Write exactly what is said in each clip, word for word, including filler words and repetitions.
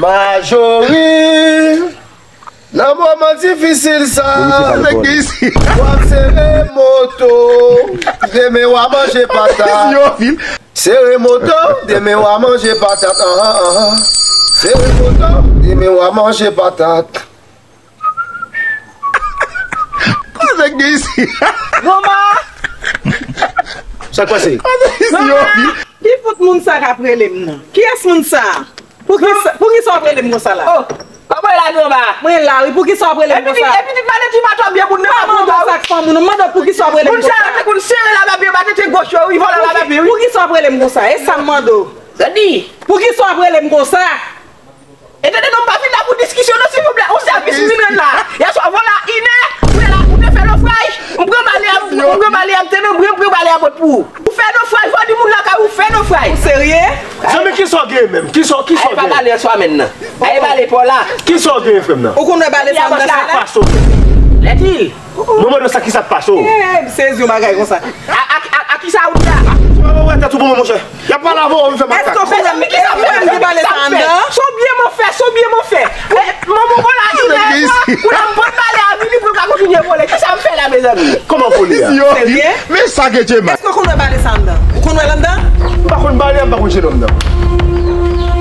Majori, nan moman difisil sa, w ap sere moto, demen w a manje patat. Sere moto, demen w a manje patat. Ahan, ahan. Sere moto, demen w a manje patat. Kote gen isi? Noma! Sa k pase? Kote isi yo? Ki fout moun sa k ap rele m nan? Kiyès moun sa? Pou ki sa, pou ki sa w ap rele m konsa la? Oh, kòman w la, Noma? Mwen la, wi. Pou ki sa w ap rele m konsa? E pitit madanm ti maton byen moun nan pa pou sa k fè moun. M mande w pou ki sa w ap rele m konsa? Moun sa yo te konn sere lapapi yo, ba tete goch yo, wi, vòlè lapapi, wi. Pou ki sa w ap rele m konsa? E sa m mande w. Pou ki sa w ap rele m konsa? E tande non, m pa vin la pou diskisyon non, silvouplè. On sèvis m vin rann la. Yèswa, vòlè a inè, ou te la, ou te fè nofraj. M pran bale a, m pran bale a, m te nan bren, m pran bale a pot pou ou. Ou fè nofraj, fò di moun lakay ou fè nofraj. Ou serye? Zanmi, kisa w gen menm? Kisa, kisa w gen? Ay, pa bale yèswa menm nan. Ay, bale pa w la. Kisa w gen, frè m nan? Ou konn wè bale sa anndan sa la? Lètil. Mwen mande w sa, kisa k pase w? Eh, m sezi yon bagay konsa. A, a, a, a kisa ou di la? Mwen wè tèt ou pou mwen, monchè. Y ap pale avè w, ou vin fè makak. Èske w konn wè m ki sa m fè? Son byen mwen fè, son byen mwen fè. Eh, manman w la di lè sa, kou la m pran bale a vini pou l ka kontinye vole. Kisa m fè la, mezanmi? Kòman vole a? Serye? Men sa gen Djema. Èske w konn wè bale sa anndan? Ou konn wè l anndan? M pa konn bale a, m pa konn jennonm nan.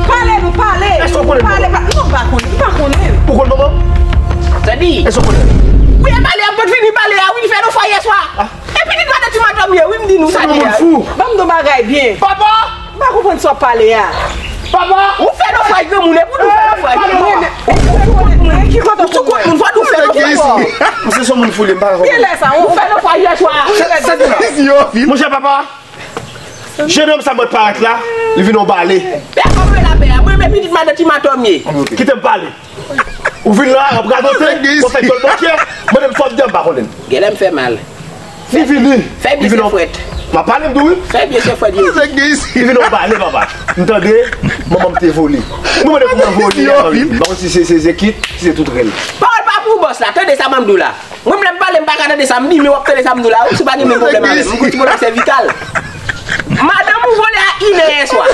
Pale nou, pale. Èske w konnen manman? Pale, pa, non, m pa konnen, m pa konnen. Ou konn manman? Tande. Èske w konnen? Wi, e bale a m pot vini bale a, wi, li fè nofraj yèswa. E pitit madanm ti maton m ye, wi, m di nou sa li ye a. Fou. Ban m di w bagay byen. Papa! M pa konprann sa w ap pale a. Papa! Ou fè nofraj granmoun, e pou nou fè nofraj. Ou, ou, ou, ou, ki kote ou sou kont moun, fò nou fè nofraj. Misye se yon moun fou li, m pa konprann. Gen lè sa, ou fè nofraj yèswa. Monchè papa, jennonm sa mwen parèt la, li vin yon bale. Pè kòm lapè a, mwen renmen pitit madan ti maton m ye. Kite m pale. Ou vin la, w ap radote, w ap fè djòl bòkyè, mande m sa w ap di a, m pa konnen. Genlè m fè mal. Li vini. Fè byen se frèt. M ap pale m tou wi. Fè byen se frèt, wi. Li vin yon bale, papa. M tande, manman m te vole. Mwen mande kouman vole a, m pa konn si se, se, se kit, si se tout rèl. Pawòl pa pou bòs la, tande sa m ap di w la. Mwen, lè m pale, m pa ka tande sa m di, men w ap tande sa m di w la, wi, si w pa gen menm pwoblèm avè m. M gon ti pwoblèm sèvikal. Madanm ou vole a inè yèswa.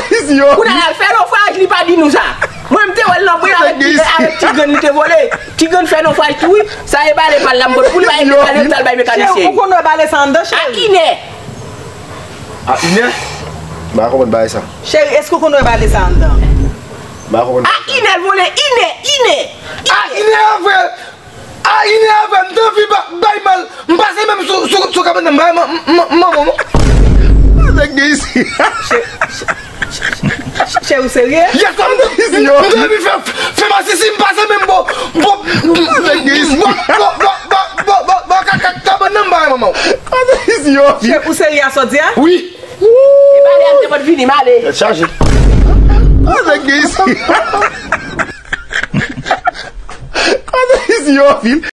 Kounye a l al fè nofraj, li pa di nou sa. Mwen, m te wè l nan bri avèk ti, avèk ti grenn li te vole. Ti grenn fè nofraj tou, wi. Sa e bale pa l la m pot pou li, pa e bale l t al bay mekanisyen. Cheri, ou konn wè bale sa anndan, cheri? A inè. A inè? M pa konprann bagay sa. Cheri, èske ou konn wè bale sa anndan? M pa konprann bagay sa. A inè l vole, inè, inè. A inè an vre. A inè avè m, m te anvi ba-, bay mal. M pase menm sou, sou, sou kabann nan, m bay man-, man-, manman m. Nèg gen isi. Chè, chè, chè, chè, ou serye? Yèswa m te, m te anvi fè, fè masisi, m pase menm bò, bò, bò, bò, bò, bò, bò, bò, bò, ka-, ka-, kabann nan, m bay manman w. Chè, ou serye a sa w di a? Wi. E bale a m te pot vini, m ale. Tèt chaje. Nèg gen isi. Nèg gen isi, yo, vin.